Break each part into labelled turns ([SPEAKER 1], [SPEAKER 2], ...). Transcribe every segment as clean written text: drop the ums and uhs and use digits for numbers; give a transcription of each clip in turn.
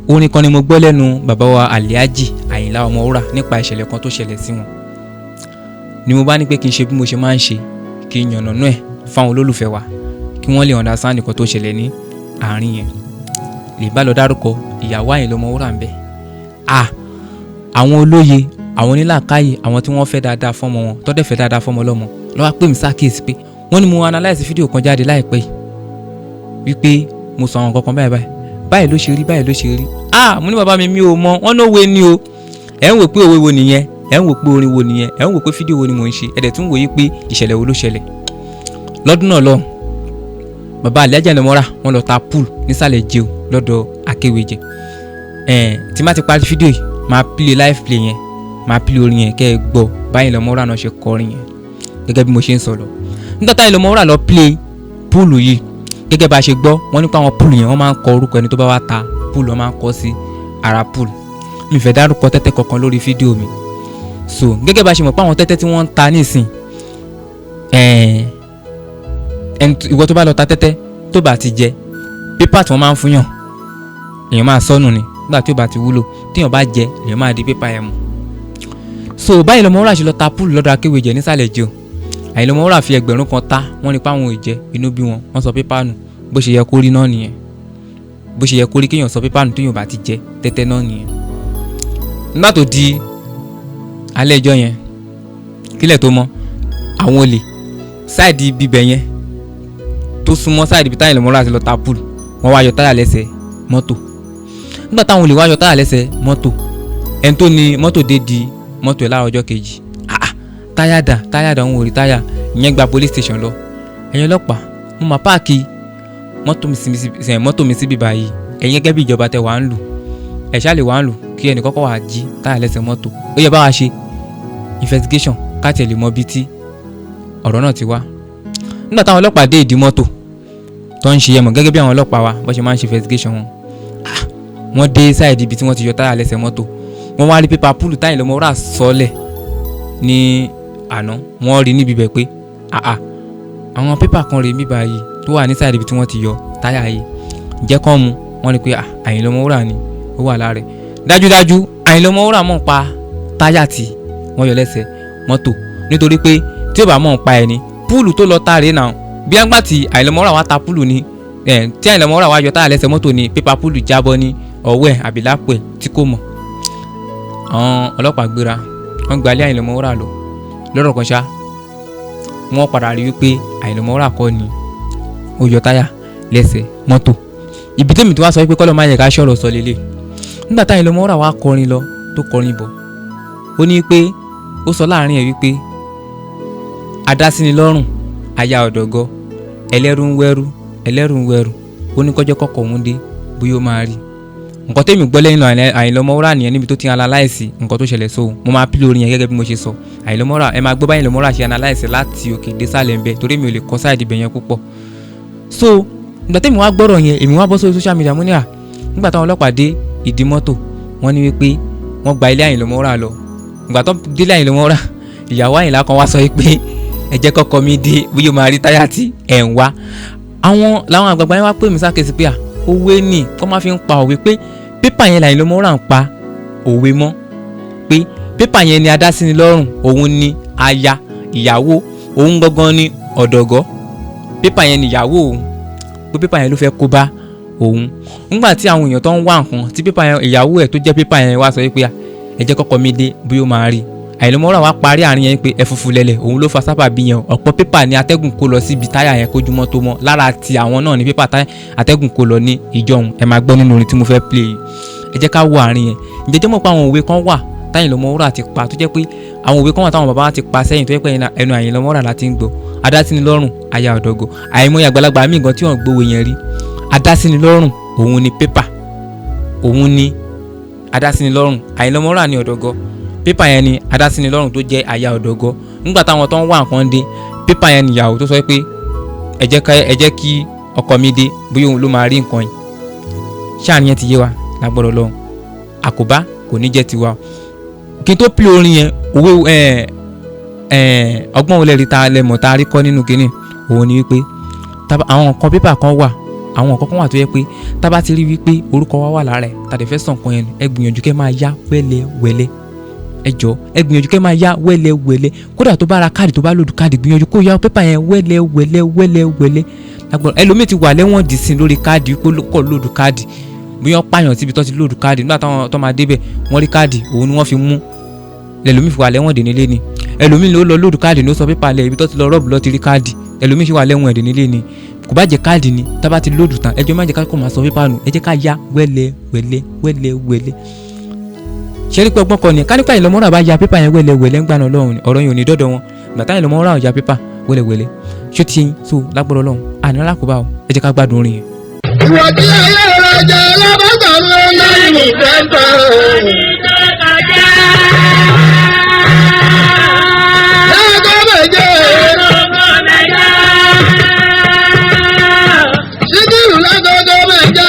[SPEAKER 1] Orin kan ni mo gbọ́ lẹ́nu bàbá wa Alhaji Àyìnlá Ọmọwúrà nípa ìṣẹ̀lẹ̀ kan tó ṣẹlẹ̀ sí wọn. Ni mo bá ní pé kí n ṣe bí mo ṣe máa ń ṣe, kí n yànnàná ẹ̀ fáwọn olólùfẹ́ wa kí wọ́n lè understand nǹkan tó ṣẹlẹ̀ ní àárín yẹn. Lè bá lọ dárúkọ ìyàwó Àyìnlá Ọmọwúrà ń bẹ. À, àwọn olóye, àwọn onílàákàyè, àwọn tí wọ́n fẹ́ dáadáa fọ́mọ wọn, tọ́dẹ̀ fẹ́ dáadáa fọ́mọ lọ́mọ, ló wá pè mí sákìyèsí pé wọ́n ní mo analyse fídíò kan jáde láìpẹ́ yìí wípé mo sọ àwọn kankan báyìí báyìí báyìí ló ṣe rí, báyìí ló ṣe rí. Ah, mo ní bàbá mi, mi ò mọ wọn ní òwe ni o. Ẹ̀ ń wò pé òwe wo nìyẹn, ẹ̀ ń wò pé orin wo nìyẹn, ẹ̀ ń wò pé fídíò wo ni mò ń ṣe, ẹ̀ dẹ̀ tún wò yí pé ìṣẹ̀lẹ̀ wo ló ṣẹlẹ̀ lọ́dún náà lọ. Bàbá Alhaji Àyìnlá Ọmọwúrà wọ́n lọ ta pool nísàlẹ̀ jẹun lọ́dọ̀ Akéwèjẹ. Ẹ̀ tí má ti parí fídíò yìí, máa play live play yẹn, máa play orin yẹn kẹ́ ẹ gbọ́ báyìí Ọmọwúrà náà ṣe kọrin yẹn gẹ́gẹ́ bí mo ṣe ń sọ lọ. Nígbà táyìí Ọmọwúrà lọ play pool yìí, gẹ́gẹ́ bá a ṣe gbọ́, wọ́n nípa àwọn pool yẹn, wọ́n máa ń kọ orúkọ ẹni tó bá wá ta pool, wọ́n máa ń kọ sí ara pool. Mi fẹ́ dárúkọ tẹ́tẹ́ kankan lórí fídíò mi. So gẹ́gẹ́ bá a ṣe mọ̀ pé àwọn tẹ́tẹ́ tí wọ́n ń ta nísìn, ìwọ tó bá lọ ta tẹ́tẹ́ tó bá ti jẹ, pépà tí wọ́n máa ń fún yàn, èèyàn máa sọnù ni. Nígbà tí ó bá ti wúlò, téèyàn bá jẹ, èèyàn máa di pépà yẹn mú. So báyìí Ọmọwúrà ṣe lọ ta pool lọ́dọ̀ Akéwèjẹ nísàlẹ̀ jẹun. Àyìnlá Ọmọwúrà fi 1000 ta, wọ́n ní páwọn ò jẹ, inú bí wọn, wọ́n sọ pépà nù. Bó ṣe yẹ kó rí náà nìyẹn, bó ṣe yẹ kó rí kéèyàn sọ pépà nù téèyàn bá ti jẹ tẹ́tẹ́ náà nìyẹn. Nígbà tó di alẹ́ ìjọ yẹn, kílẹ̀ tó mọ́, àwọn olè side bíbẹ̀ yẹn tó súnmọ́ side ibi táyìnlá Ọmọwúrà ti lọ ta pool, wọ́n wá yọ táyà lẹ́sẹ̀ mọ́tò. Nígbà táwọn olè wá yọ táyà lẹ́sẹ̀ mọ́tò, ẹni tó ní mọ́tò dé di mọ́tò ẹ̀ láàárọ̀ ọjọ́ kejì. Ah, táyà dà, táyà dà, òun ò rí táyà. Ìyẹn gba police station lọ. "Ẹ̀yin ọlọ́pàá, mo máa park mọ́tò mi síbi báyìí. Ẹ̀yin gẹ́gẹ́ bí ìjọba tẹ wà ń lù, ẹ̀ ṣáà lè wà ń lù kí ẹnì kọ́kọ́ wà jí táyà lẹ́sẹ̀ mọ́tò. Ó yẹ bá wa ṣe investigation ká tiẹ̀ lè mọ bí tí ọ̀rọ̀ náà ti wá." Nígbà táwọn ọlọ́pàá dé ìdí mọ́tò tó ń ṣe ẹmọ̀, gẹ́gẹ́ bí àwọn ọlọ́pàá wa bó ṣe máa ń ṣe investigation wọn, wọ́n dé side ibi tí wọ́n ti yọ táyà lẹ́sẹ̀ mọ́tò, wọ́n wá rí pépà pool táyà Ọmọwúrà sọ́lẹ̀ ní àná. Wọ́n rí níbi bẹ̀ pé àà, àwọn pépà kan rèé níbà yìí tó wà ní side ibi tí wọ́n ti yọ táyà yìí. Ǹjẹ́ kán mu wọ́n rí pé Àyìnlá Ọmọwúrà ni ó wà lára ẹ̀. Dájúdájú, Àyìnlá Ọmọwúrà mọ̀ pa táyà tí wọ́n yọ lẹ́sẹ̀ mọ́tò, nítorí pé tí ó bá mọ̀ pa ẹ̀ ní pool tó lọ ta rèé náà. Bí àgbà tí Àyìnlá Ọmọwúrà wá ta pool ni tí Àyìnlá Ọmọwúrà wá yọ táyà lẹ́sẹ̀ mọ́tò ni pépà pool jábọ́ ní ọwọ́ ẹ̀ àbí lápò ẹ̀ tí kò mọ̀. Àwọn ọlọ́pàá gbéra, wọ́n gba ilé Àyìnlá Ọmọwúrà lọ. Lọ́rọ̀ kan ṣá, wọ́n padà rí wípé Àyìnlá Ọmọwúrà kọ́ ni ó yọ táyà lẹ́sẹ̀ mọ́tò. Ibi tèmi tó wá sọ wípé kọ́lọ́ máa yẹ ká ṣọ̀rọ̀ sọ lélẹ̀, nígbà táyà Ọmọwúrà wá kọrin lọ, tó kọrin bọ̀, ó ní pé ó sọ láàrin ẹ̀ wípé adásínilọ́rùn aya ọ̀dọ̀gọ́, ẹlẹ́rú ń wẹ́rú, ẹlẹ́rú ń wẹ́rú. Ó ní kọjọ́ kọ́kọ́ òun dé, bóyá ó máa rí nǹkan tẹ́mi gbọ́ lẹ́yìn Àyìnlá Ọmọwúrà nìyẹn níbi tó ti analyse nǹkan tó ṣẹlẹ̀ sóhun. Mo máa play orin yẹn gẹ́gẹ́ bí mo ṣe sọ. Àyìnlá Ọmọwúrà, ẹ máa gbọ́ báyìí Àyìnlá Ọmọwúrà ṣe analyse láti òkè dé sàlẹ̀ ń bẹ, torí mi ò lè kọ́ side ibẹ̀ yẹn púpọ̀. So ìgbà tẹ́mi wá gbọ́rọ̀ yẹn, èmi wá bọ́ sórí social media, mo ní à, nígbà táwọn ọlọ́pàá dé ìdí mọ́tò, wọ́n ní wípé wọ́n gba ilé Àyìnlá Ọmọwúrà lọ. Ìgbà tó délé Àyìnlá Ọmọwúrà, ìyàwó Àyìnlá kan wá sọ pé ẹ jẹ́ kọ́kọ́ mi dé, bóyá ó máa rí táyà tí ẹ̀ ń wá. Àwọn làwọn àgbààgbà yẹn wá pè mí sákèsí pé à, òwe ni kọ́ máa fi ń pa òwe, pé pépà yẹn l'Àyìnlá Ọmọwúrà ń pa òwe mọ́, pé pépà yẹn ni adásínilọ́rùn, òun ni aya ìyàwó òun gangan ni ọ̀dọ̀gọ́, pépà yẹn ni ìyàwó òun, pé pépà yẹn ló fẹ́ kó bá òun. Nígbà tí àwọn èèyàn tó ń wá nǹkan tí pépà yẹn, ìyàwó ẹ̀ tó jẹ́ pépà yẹn wá sọ pé ẹ jẹ́ kọ́kọ́ mi dé, bóyá ó máa rí. Àyìnlá Ọmọwúrà wá parí àárín yẹn pé ẹ̀fúùfù lẹ̀lẹ̀ òun ló fa sábà bí yẹn. Ọ̀pọ̀ pépà ni atẹ́gùn kó lọ síbi táyà yẹn kójúmọ́ tó mọ́. Lára ti àwọn náà ni pépà táyà atẹ́gùn kó lọ ní ìjọ òun. Ẹ máa gbọ́ nínú orin tí mo fẹ́ play yìí. Ẹ jẹ́ ká wo àárín yẹn. Ǹjẹ́ jẹ́ mọ̀ pé àwọn òwe kan wà táyìnlá Ọmọwúrà ti pa, tó jẹ́ pé àwọn òwe kan wà táwọn bàbá wa ti pa sẹ́yìn, tó jẹ́ pé ẹnu Àyìnlá Ọmọwúrà la ti ń gbọ́? Adásínilọ́rùn aya ọ̀dọ́gọ̀. Àìmọye àgbàlagbà míì gan tí wọ́n gbówó yẹn rí. Adásínilọ́rùn òun ni pépà, òun ni adásínilọ́rùn. Àyìnlá Ọmọwúrà ni ọ̀dọ́gọ̀, pépà yẹn ni adásínilọ́rùn tó jẹ́ aya ọ̀dọ́gọ̀. Nígbà táwọn tó ń wá nǹkan dé, pépà yẹn nìyàwó tó sọ pé ẹ jẹ́ kí ọkọ mi dé, bóyá òun ló máa rí nǹkan yìí. Ṣáà nìyẹn ti yé wa lágbọ́dọ̀ lọ́hùn, àkóbá kò ní jẹ́ tiwa. Kí n tó play orin yẹn, òwe ọgbọ́n wo lẹ rí ta lẹ mọ̀ tá a rí kọ́ nínú kínní? Òun ni wípé àwọn nǹkan pépà kan wà Àwọn nǹkan kan wà tó yẹ pé tá bá ti rí wípé orúkọ wa wà lára ẹ̀, tàdé fẹ́ sàn kan yẹn, ẹ gbìyànjú kẹ́ máa yá wẹ́lẹ́wẹ́lẹ́. Ẹ jọ, ẹ gbìyànjú kẹ́ máa yá wẹ́lẹ́wẹ́lẹ́. Kódà tó bá ra káàdì, tó bá load káàdì, gbìyànjú kó yá pépà yẹn wẹ́lẹ́wẹ́lẹ́ wẹ́lẹ́wẹ́lẹ́. Lágbọ́n ẹlòmíì ti wà lẹ́wọ̀n dì sí lórí káàdì pé kò load káàdì, bí wọ́n pààyàn síbi tó ti load káàdì. Nígbà táwọn tó máa débẹ̀, wọ́n rí káàdì, òun ni wọ́n fi mú ẹlòmíì fi wà lẹ́wọ̀n dè nílé ni. Ẹlòmíì ló lọ load káàdì ló sọ pépà lẹ̀, ibi tó ti lọ rob lọ ti rí káàdì. Ẹlòmíì fi wà lẹ́wọ̀n dè nílé ni. Kò bá jẹ́ káàdì ni, tá bá ti load tán, ẹ jọ̀ọ́, má jẹ́ ká kó máa sọ pépà nù. Ẹ jẹ́ ká yá wẹ́lẹ́ wẹ́lẹ́ wẹ́lẹ́ wẹ́lẹ́. Ṣé rí pé ọgbọ́n kan ni ká nípa Àyìnlá Ọmọwúrà bá ya pépà yẹn wẹ́lẹ́ wẹ́lẹ́ ń gbà náà lọ́hùn ni, ọ̀rọ̀ yẹn ò ní dọ́dọ̀ wọn. Gbàtà Àyìnlá Ọmọwúrà ò ya pépà wẹ́lẹ́ wẹ́lẹ́, ṣó ti yín? So lágbọ́dọ̀ lọ́hùn àní alákòóbá o. Ẹ jẹ́ ká gbádùn orin yẹn.
[SPEAKER 2] Ìwọ tí ayé rẹ̀ jẹ́ lábàtà ló ń lọ ìfẹ́. Láago méje. Síkírù lágogo méje.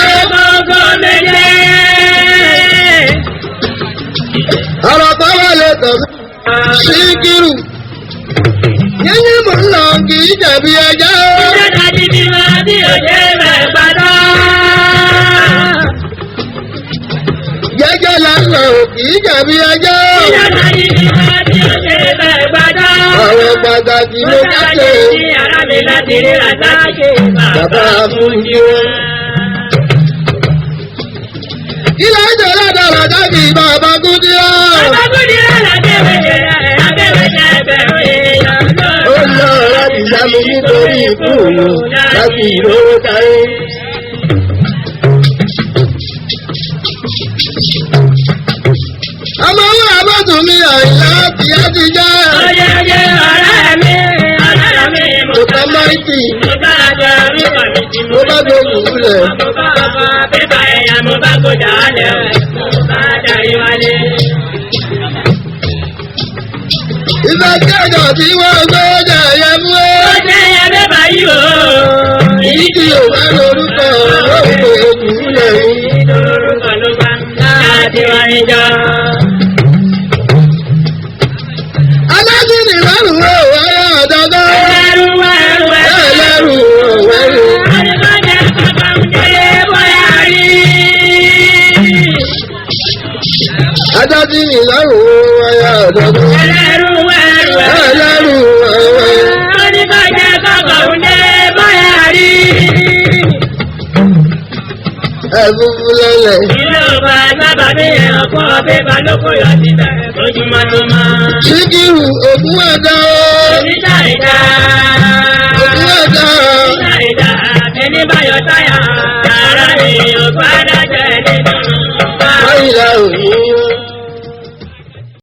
[SPEAKER 2] Ọ̀rọ̀ kan wà lè tọ̀ mí. Síkírù. Yíyí mò ń lọ kì í jẹ̀bi ẹjọ́. Jẹ́jẹ́ la ń lọ kì í jẹ̀bi ẹjọ́. Ọ̀rọ̀ pàtàkì ló ká ṣe. Bàbá fún jí wọn. Kí ló ń jẹ́ lọ́dọ̀ jáde bàbá Kúdírà? Ó lọ láti yá mi nítorí ikú mi láti ìrówó káyé. Ọmọ wúrà bọ́tù mi Àyìnlá ti á ti já. Mo tọ́ máìtì, mo bá gbógun lulẹ̀.
[SPEAKER 3] Mo bá kọjá alẹ́ o, mo bá darí wálé.
[SPEAKER 2] Ìgbà kẹjọ tí wọ́n gbé jẹ̀yẹ mú ẹ́.
[SPEAKER 3] Ó jẹ́ ẹyẹ mẹ́fà yìí o.
[SPEAKER 2] Èyí tí ò bá lórúkọ òkè òkúlẹ̀ o.
[SPEAKER 3] Lórúkọ ló bá láti wá níjọ.
[SPEAKER 2] Alágídí lọ́rùn ó wáyà ọ̀dọ́gọ́.
[SPEAKER 3] Ẹrú wá ẹrú ẹrú.
[SPEAKER 2] Ẹlẹ́rù òwẹ́rù.
[SPEAKER 3] Àdìbọ́jà bàbá ń délé bóyá rí.
[SPEAKER 2] Adágídí lọ́rùn ó wáyà ọ̀dọ́gọ́.
[SPEAKER 3] Ẹlẹ́rú wá ẹrú ẹrú.
[SPEAKER 2] Ẹlẹ́rù òwẹ́rù.
[SPEAKER 3] Àdìbọ́jà bàbá ń délé bóyá rí.
[SPEAKER 2] Ẹ̀fúnfún lẹ́lẹ̀.
[SPEAKER 3] Ilé ọba sábà bí ẹ̀kọ́ bébà lóko yọ síbẹ̀ lójúmọ́ tó mọ́.
[SPEAKER 2] Síkírù ògún ẹ̀dá o.
[SPEAKER 3] Oníṣà ìdá.